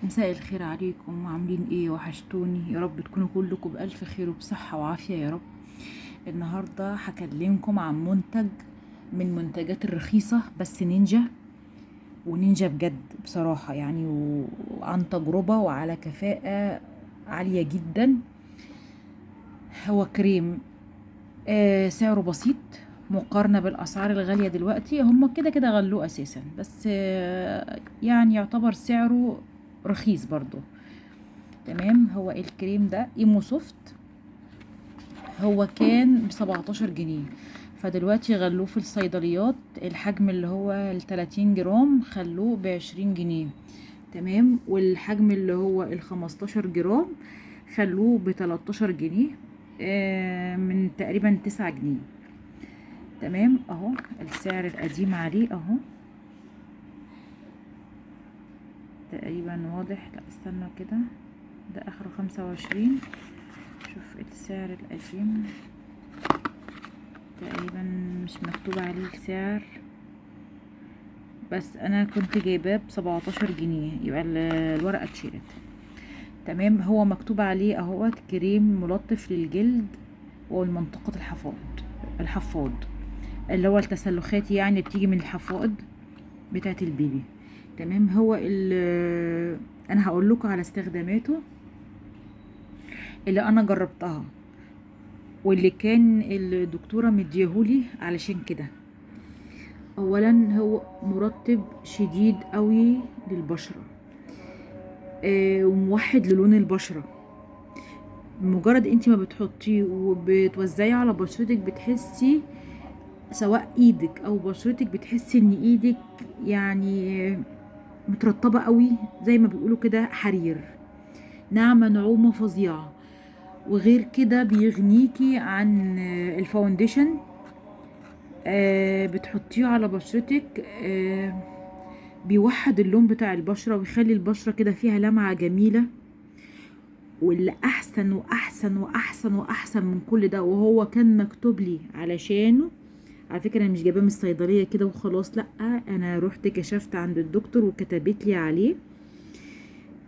مساء الخير عليكم، عاملين ايه؟ وحشتوني، يا رب تكونوا كلكم بألف خير وبصحة وعافية يا رب. النهاردة هكلمكم عن منتج من منتجات الرخيصة بس نينجا، ونينجا بجد بصراحة يعني، وعن تجربة وعلى كفاءة عالية جدا. هو كريم سعره بسيط مقارنة بالأسعار الغالية دلوقتي، هم كده كده غلوه أساسا، بس يعني يعتبر سعره رخيص برضو. تمام. هو الكريم ده ايموسوفت، هو كان ب17 جنيه، فدلوقتي غلوه في الصيدليات، الحجم اللي هو ال30 جرام خلوه ب20 جنيه. تمام. والحجم اللي هو ال15 جرام خلوه ب13 جنيه، من تقريبا 9 جنيه. تمام. اهو السعر القديم عليه اهو تقريبا واضح، لا استنى كده، ده اخره 25. شوف السعر القديم تقريبا مش مكتوب عليه السعر، بس انا كنت جايباه ب17 جنيه، يبقى الورقة اتشالت. تمام. هو مكتوب عليه اهوت كريم ملطف للجلد والمنطقة الحفاض اللي هو التسلخات يعني بتيجي من الحفاض بتاعت البيبي. تمام. هو انا هقول لكم على استخداماته اللي انا جربتها واللي كان الدكتورة مديهولي علشان كده. اولا هو مرطب شديد قوي للبشرة، وموحد للون البشرة. مجرد انت ما بتحطيه وبتوزعيه على بشرتك بتحسي، سواء ايدك او بشرتك، بتحسي ان ايدك يعني مترطبة قوي، زي ما بيقولوا كده حرير، ناعمة نعومة فظيعة. وغير كده بيغنيكي عن ال foundation، بتحطيه على بشرتك، بيوحد اللون بتاع البشرة ويخلي البشرة كده فيها لمعة جميلة. واللي احسن واحسن واحسن واحسن من كل ده، وهو كان مكتوب لي علشانه، على فكرة انا مش جايباه من الصيدلية كده وخلاص، لا انا رحت كشفت عند الدكتور وكتبت لي عليه.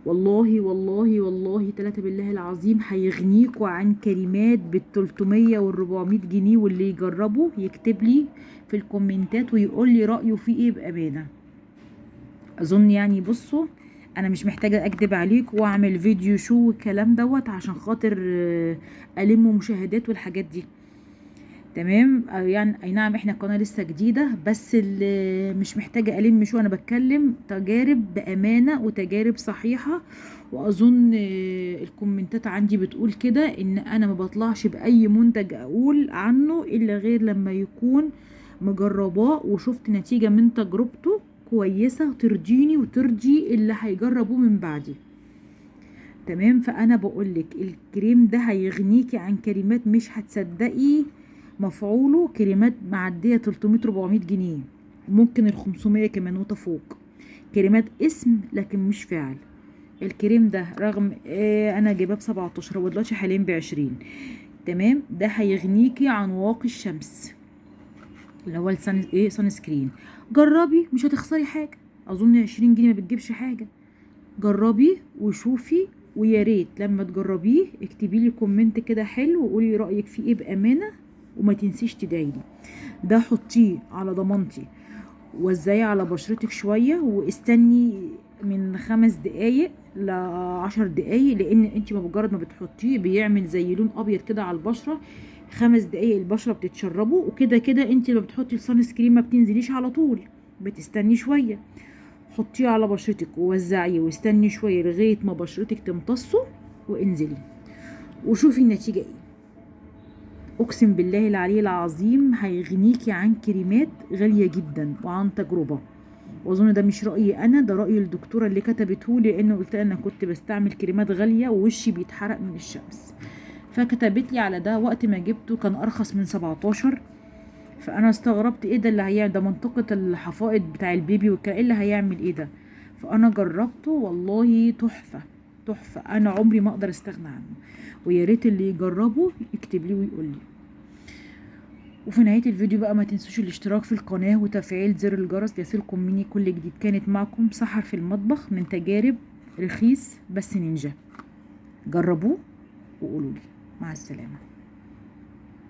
والله والله والله 3 بالله العظيم هيغنيكوا عن كريمات بال300 وال400 جنيه، واللي يجربه يكتب لي في الكومنتات ويقول لي رأيه فيه ايه بأمانة. اظن يعني بصوا انا مش محتاجة اكدب عليك واعمل فيديو شو والكلام دوت عشان خاطر الم مشاهدات والحاجات دي. تمام. يعني اي نعم احنا قناة لسه جديدة، بس اللي مش محتاجة الم شو، انا بتكلم تجارب بأمانة وتجارب صحيحة. واظن الكومنتات عندي بتقول كده ان انا ما بطلعش باي منتج اقول عنه الا غير لما يكون مجرباه وشفت نتيجة من تجربته كويسة ترضيني وترضي اللي هيجربوه من بعدي. تمام. فانا بقولك الكريم ده هيغنيكي عن كريمات مش هتصدقي مفعوله، كريمات معدية 300-400 جنيه، ممكن ال500 كمان وتفوق، كريمات اسم لكن مش فعل. الكريم ده رغم انا جايباه ب17، هو دلوقتي حاليا ب20. تمام. ده هيغنيكي عن واقي الشمس اللي هو ال sun ايه sunscreen. جربي مش هتخسري حاجة، اظن 20 جنيه ما بتجيبش حاجة. جربي وشوفي، ويا ريت لما تجربيه اكتبي لي comment كده حلو وقولي رايك فيه ايه بامانه، وما تنسيش تدعي لي. ده حطيه على ضمانتي، وزعيه على بشرتك شوية، واستني من 5 دقايق ل10 دقايق، لان انت مجرد ما بتحطيه بيعمل زي لون ابيض كده على البشرة. 5 دقايق البشرة بتتشربه، وكده كده انت لما بتحطي ال sunscreen ما بتنزليش على طول، بتستني شوية. حطيه على بشرتك ووزعيه واستني شوية لغاية ما بشرتك تمتصه، وانزلي وشوفي النتيجة ايه. اقسم بالله العلي العظيم هيغنيكي عن كريمات غالية جدا وعن تجربه. واظن ده مش رايي انا، ده راي الدكتورة اللي كتبته لي، لانه قلت انا كنت بستعمل كريمات غالية ووشي بيتحرق من الشمس، فكتبت لي على ده. وقت ما جبته كان ارخص من 17، فانا استغربت ايه ده اللي هيعمل ده، منطقة الحفائض بتاع البيبي والكلام، ايه اللي هيعمل ايه ده؟ فانا جربته والله تحفة تحفة، انا عمري ما اقدر استغنى عنه، ويا ريت اللي يجربه يكتب لي ويقول لي. وفي نهاية الفيديو بقى ما تنسوش الاشتراك في القناة وتفعيل زر الجرس ليصلكم مني كل جديد. كانت معكم سحر في المطبخ من تجارب رخيص بس نينجا. جربوه وقولوا لي. مع السلامة.